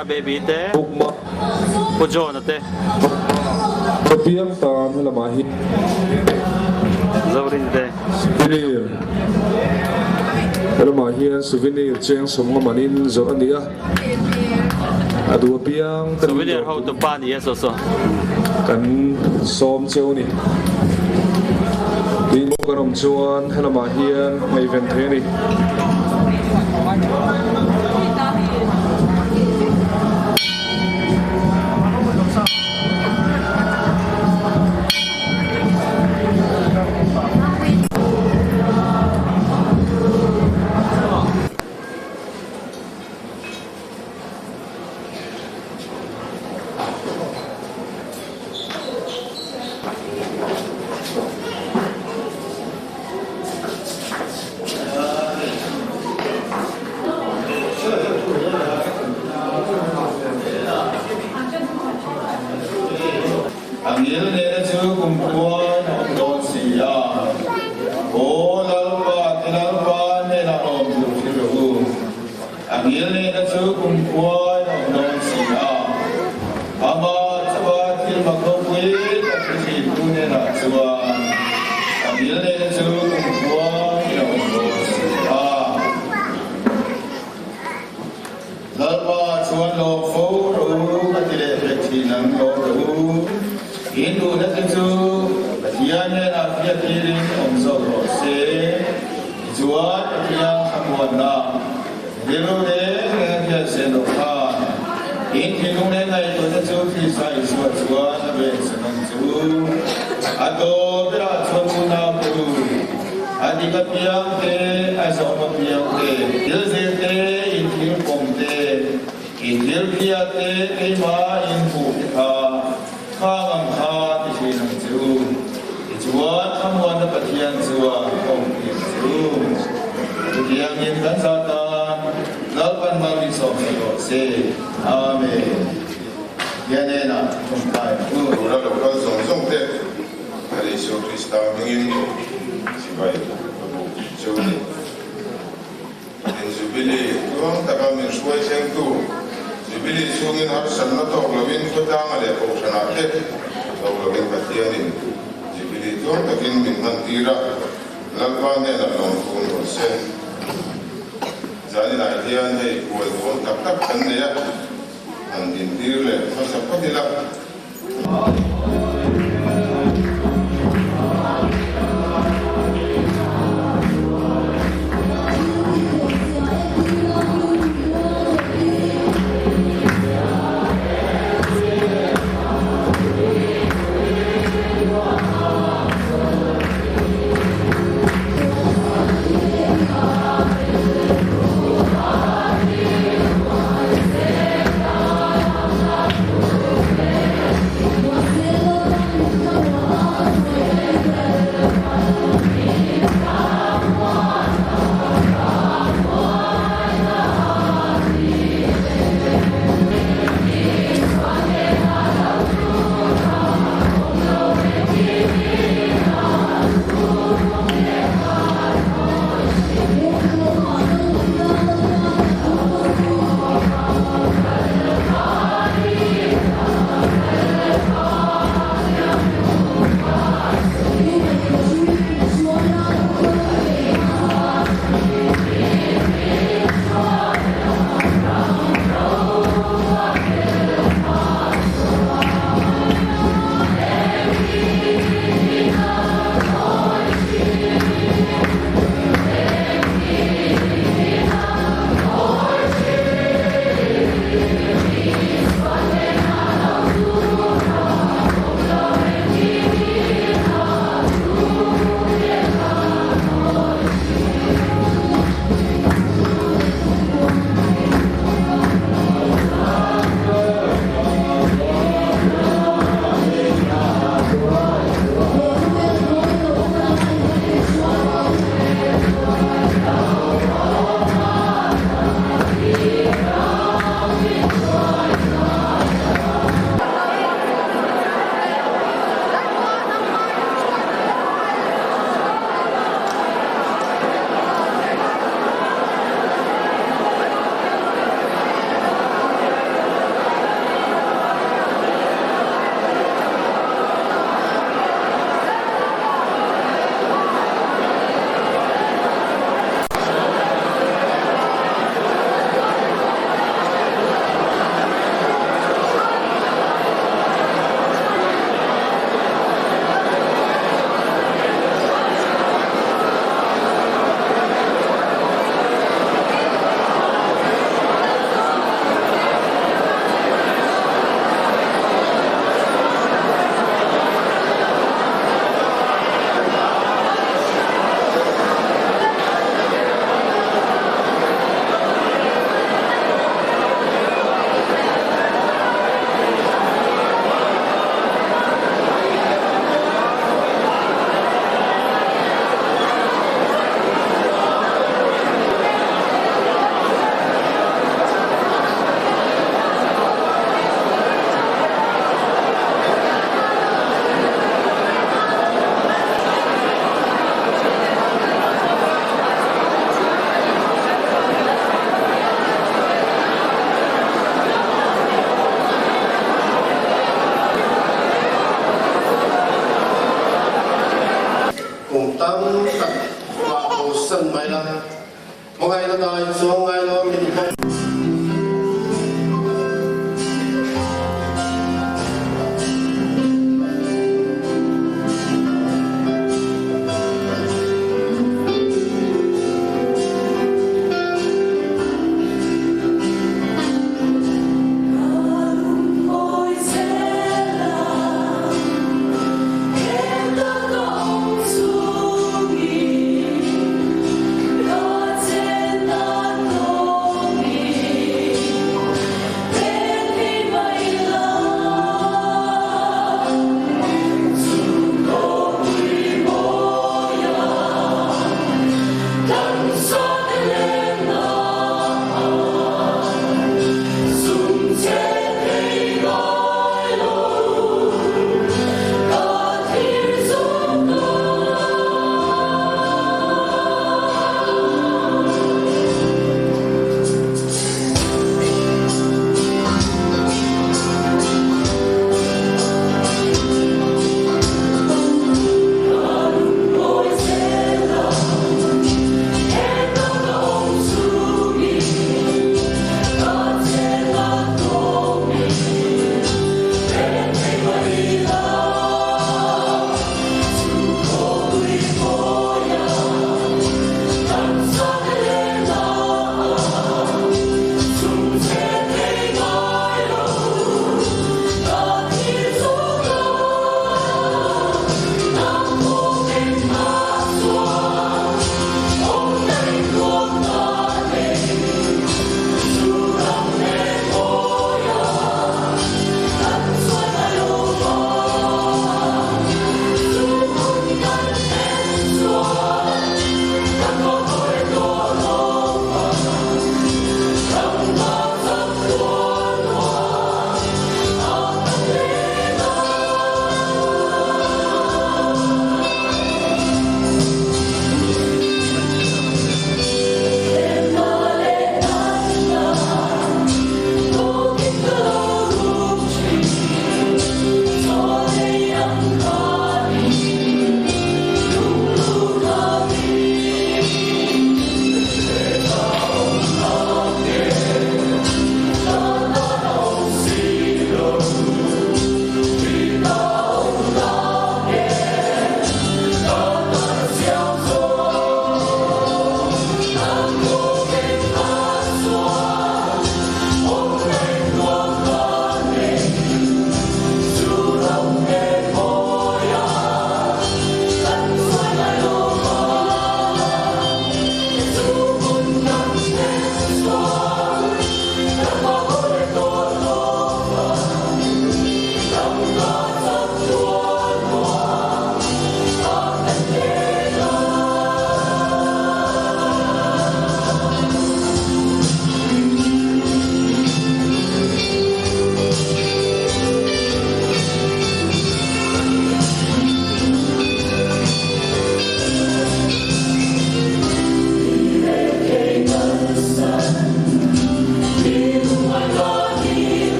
Star Baby te, Pu John-a te. Piang tan helamah hi. Zorin te. Souvenir Helamah hian souvenir cheng sawmnga manin zawrh a ni a, a duh apiang te min Souvenir dawr hotu pa ni a saw saw. Kan sawm cheu ni. Tih bawk an awm chuan helamah hian ngaihven thei a ni. A ngil nena chu kumkhuan a awm dawn si a, Aw Lalpa, ti Lalpa hnenah awm tur hrilh rawh u. A ngil nena chu kumkhuan a awm dawn si a, Amah chauha thil mak ropui tak hre thintu hnenah chuan a ngil nena chu kumkhuan a awm dawn si a. Lalpa chuan lawm fo rawh u, ka ti leh hlek thin ang, lawm rawh u. In duhna te chu Pathian hnenah fiahtirin awm zawk rawh se. Tichuan Pathian thlamuanna rilru reng reng hian sen rawh khan in thinlung leh ngaihtuahna chu Krista Isua chuan a ven sak ang che u. A dawr berah chuan unau te u, a dik apiang te, a zawm apiang te, thil zir te, in thil pawm te, in thil phiat te, keimah in hmuh te kha khang ang kha ti thin ang che u. Tichuan thlamuanna Pathian chuan a awm thin che u. Chutiangin kan zah tan Lalpan mal min sawm thei rawh se. Amen. Hianena ṭawngtai ang u. Tura lo kal zawng zawng te Lal Isua Krista hmingin chibai ka buk cheu ni. In Jubilee tluang taka min hruai thlengtu, Jubilee chhungin harsatna tawk lovin khawtlanga leh kohhranah te tawk lovin Pathianin Jubilee tluang takin min hmantir a, Lalpa hnenah lawmthu ni rawh se. Zaninah hian hei buai duhawm tak tak kan nei a, han dintir leh hmasa phawt ila.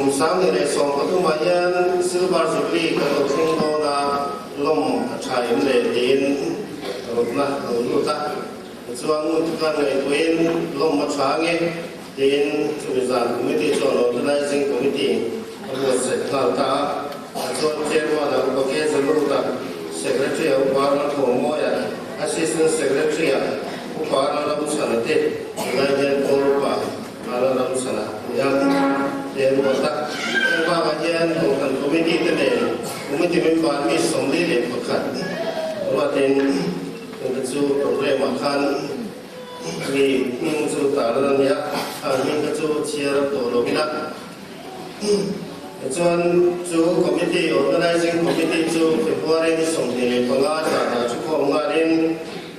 Kum 2013 ah hian Silver Jubilee kan lo thleng dawn a, lawm a tha em le tiin rawtna a lo lut a. Tichuan ngun taka ngaihtuahin lawm a tha ange tiin chumi zan committee chuan Organizing Committee a buatsaih nghal ta a. Tichuan Chairman a Upa K. Zaluta, Secretary a Upa Ramthawmawia, Assistant Secretary a Upa Ramchhana te tunlai hian Pawl Upa Ala ram chhanah nia te ruat a, heng bakah hian Kohhran Committee te nen Committee member mi 41 ruatin chungte chu programme ah khan mi hming chu tarlan a ni a, a hming kha chu chhiar tawh lo ila. Tichuan chu Committee, Organising Committee chu February ni 25 zanah thukhawm nghalin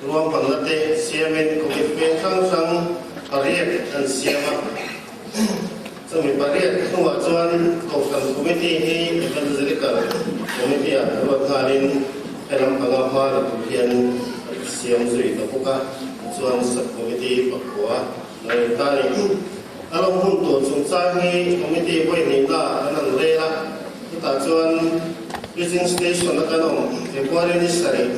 ruahmanna te siamin committee peng hrang hrang pariat an siam a. Chumi pariat hnungah chuan Kohhran Committee hi Evangelical Committee ah ruat nghalin helam panga hma la tur hian an siam zui ta bawk a. Tichuan Sub Committee pakua Ngaih ta ni. A lo hun tur chungchang hi committee vawihnihna an han rel a, chutah chuan Preaching Station a kan awm February ni sarih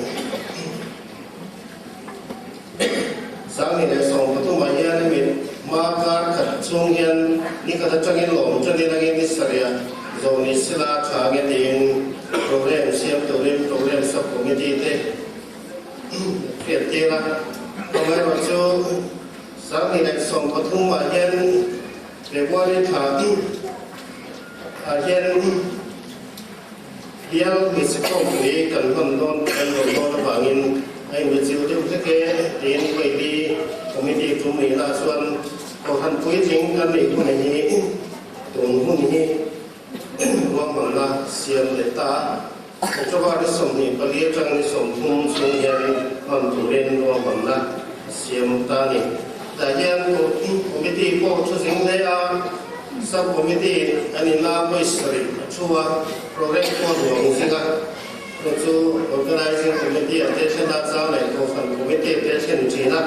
2013 ah hian hemi hma kar khat chhung hian ni khat atangin lawm tanin angin ni sarih ah zawh ni sela tha ange tiin program siam turin program sub committee te hriat tir a. Amaherawhchu 2013 ah hian February thla ah hian bial hmeichhe khawmpui kan hman dawn kan rawn dawn avangin a inbichilh deuh hlek e tiin Vaili Committee tum nihna chuan Kohhran puitling kan neih hun hi tun hun hi ruahmanna siam leh ta a. October ni 24 atang ni 30 chhung hian hman turin ruahmanna a siam ta a ni. Tah hian Committee pawh thu zing hle a, Sub Committee a ni na vawi sarih a thu a, Programme pawh ruang zing a, chu chu Organising Committee a te thlen a, chang leh Kohhran Committee a te thlen thin a.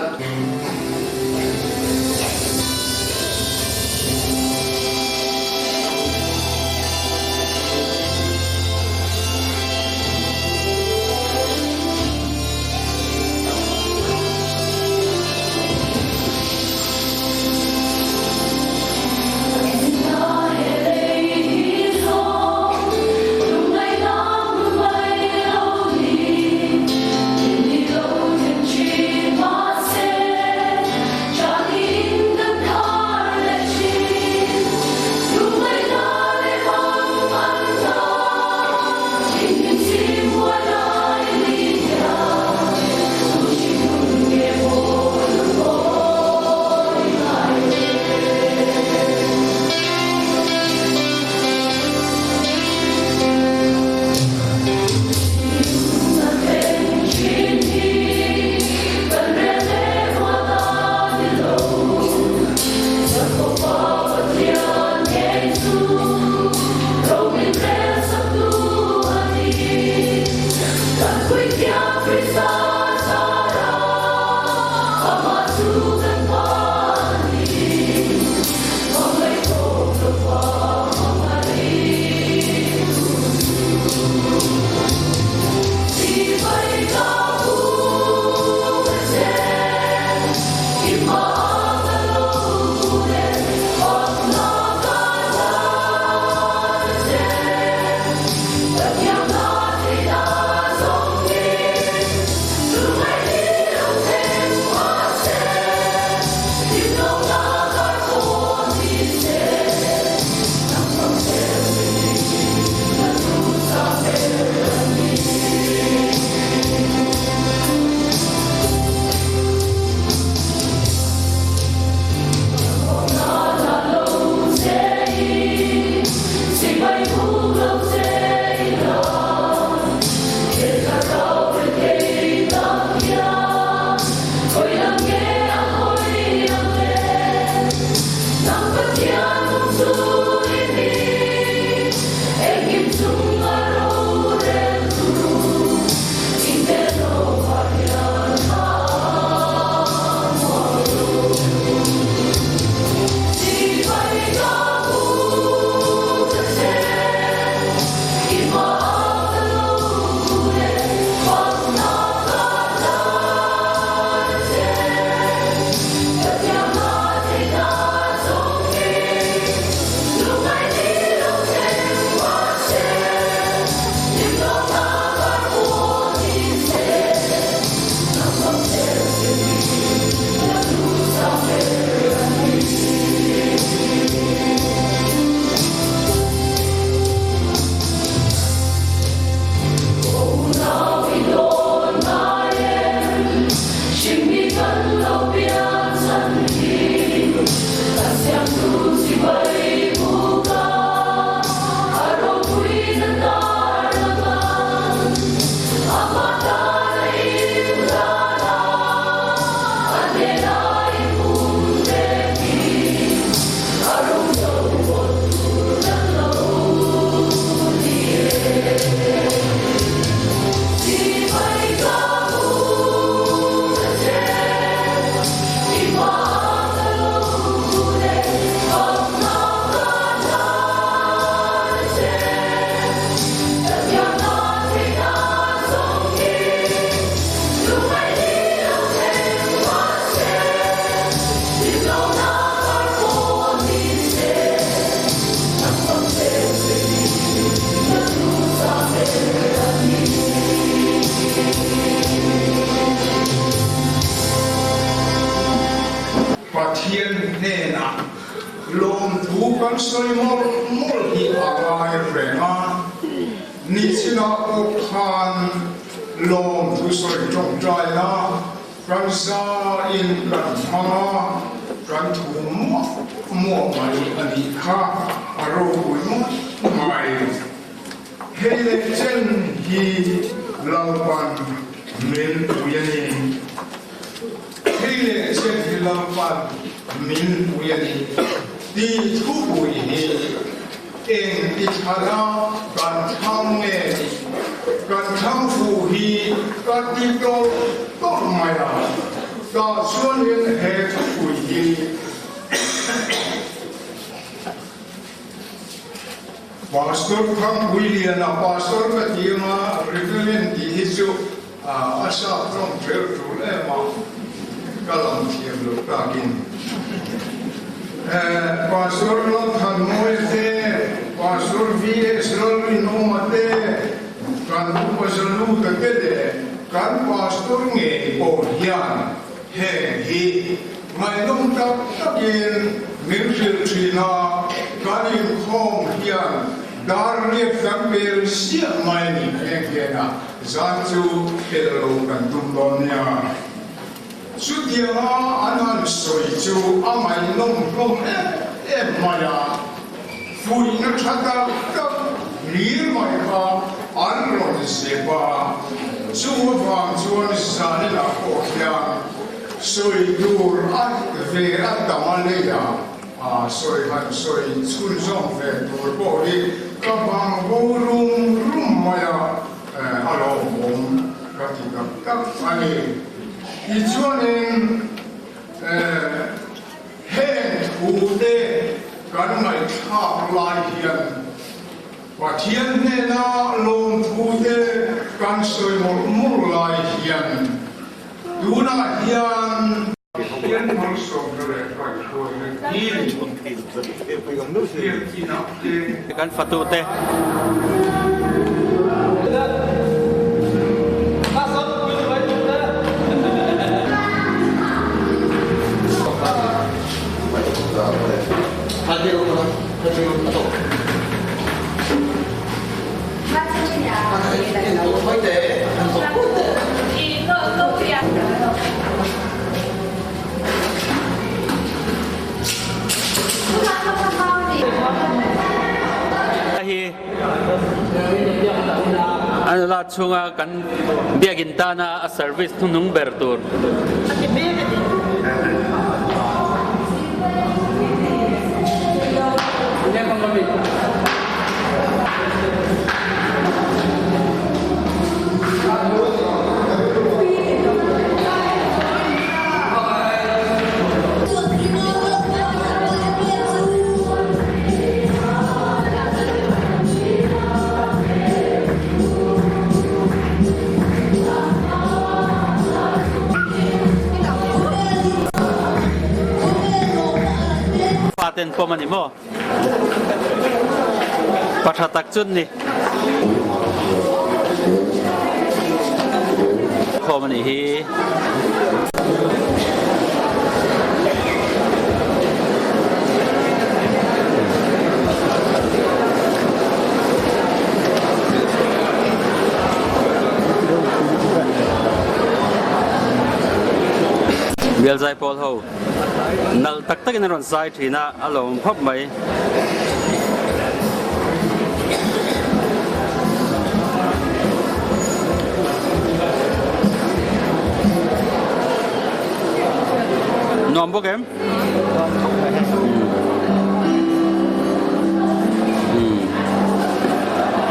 sawi mawlh mawlh hi a ngai reng a, nichinah pawh khan lawmthu sawi tawngtaina kan za in kan hmang a, kan thu muah muah mai a nih kha a ropui ngawt mai. Hei leh chen hi Lalpan min pui a ni. Hei leh chen hi Lalpan min pui a ni tih thupui hi eng ti thlan a kan thlang nge ni? Kan thlang fuh hi ka ti tawlh tawlh mai a, tah chuanin he thupui hi Pastor Thangpuiliana Pastor ka ti anga Reverend tih hi chu a sap rawng tel tul em a, ka lam thiam lo takin. Pastor Lalthanmawia te, Pastor VS Lalrinawma te, kan Upa Zaluta te leh kan Pastor ngei pawh hian heng hi Ngaihnawm tak takin min hrilh thin a, kan inkhawm hian dar riat kan pel siah mai a ni nghe nghe a, zan chu pel lo kan tum dawn nia. Chutianga an han sawi chu a ngaihnawm hlawm em em mai a, fuihna tha tak tak hlir mai kha an rawn zep a, chu avang chuan zaninah pawh hian Sawi tur a ve a tam a lei a, sawi han sawi chhunzawm ve tur pawh hi ka bang bo rum rum mai a, a lawmawm ka ti tak tak a ni. Tichuanin heng thu te kan ngaihthlak lai hian Pathian hnena lawmthu te kan sawi mawlh mawlh lai hian Tunah hian Pathian malsawmna leh kaihhruaina dil biakinah te. Kan fatute. Hi an la chhunga kan biakin tana a service hnuhnung ber tur. Faten pawm a ni maw? Pa tha tak chun ni. Khawm a nih hi. Bial zaipawl ho nalh tak takin an rawn zai thin a, a lawm khawp mai. Nuam bawk em?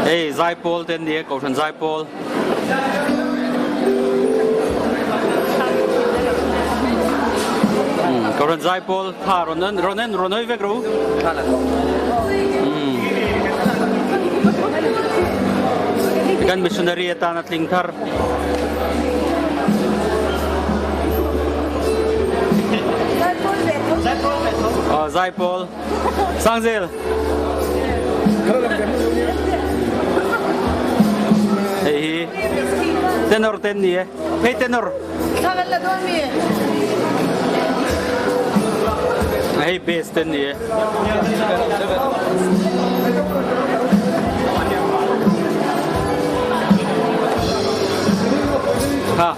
Hei zaipawl te an ni a, Kohhran zaipawl. Kohhran zaipawl tha rawn en rawn en rawn hawi vek rawh u. Kan missionary atana tling thar. Zaipawl Sangzel. Hei hi tenor ten ni e. Hei tenor. Hei base te ni e. Ha.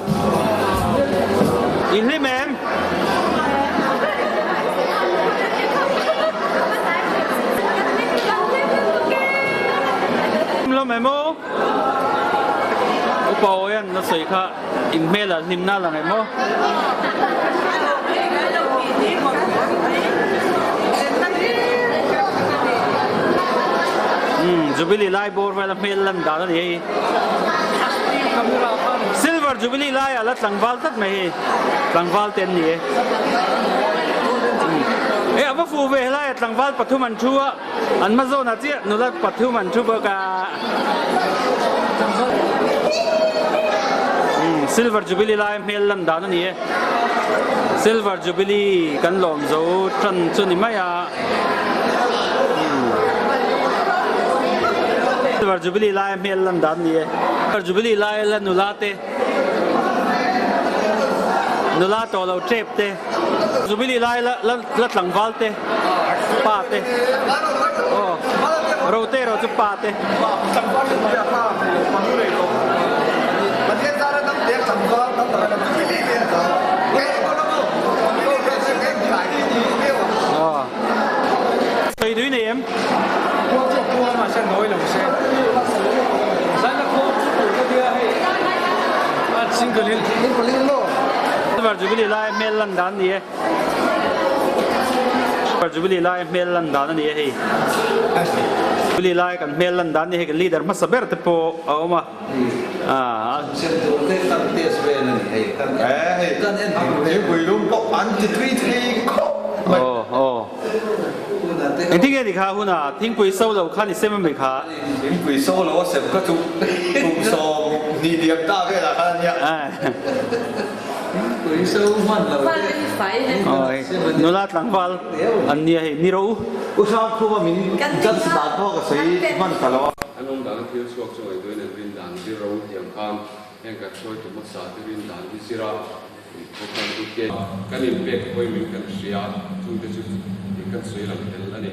I hlim em? Lawm em aw? Upa awi an la sawi kha in hmel ah hlim na lang em aw? Umm Jubilee lai bawr vel a hmel lan dan a ni hei. Silver Jubilee lai ah la tlangval tlat mai hei. Tlangval te an ni e. E a va fuh ve helai ah tlangval pathum an thu a. An hma zawnah chiah nula pathum an thu bawk a. Silver Jubilee lai hmel lan dan a ni e. Silver Jubilee kan lawm zo tan chu ni mai a. Silver Jubilee lai hmel lan dan a ni e. Silver Jubilee lai la nula te nula tawh lo tep te Jubilee lai la la tlangval te. Pa te aw rote erawh chu pa te. Sawi tui nei em? Silver Jubilee lai hmel lan dan ni e. Jubilee lai hmel lan dan a ni a hei. Jubilee lai kan hmel lan dan a ni hei kan leader hmasa ber te pawh a awm a. Engtin nge ni kha huna thingpui so lo khan i sem a mi kha? Thingpui so lo a sem kha chu kum 20 liam ta velah khan a nia. Nula tlangval an nia hei ni rawh u. U Hrangkhuma min judge dan pawh ka sawi hman ta lo a. An awm dan a thil chhuak chu ngaihtuahin an rin dan zir ro thiam khan heng kan hruaitu hmasa te rin dan hi zir a khawkhan u te. Kan inpek pawimawh kan hria, chungte chu kan sawi lang tel a ni.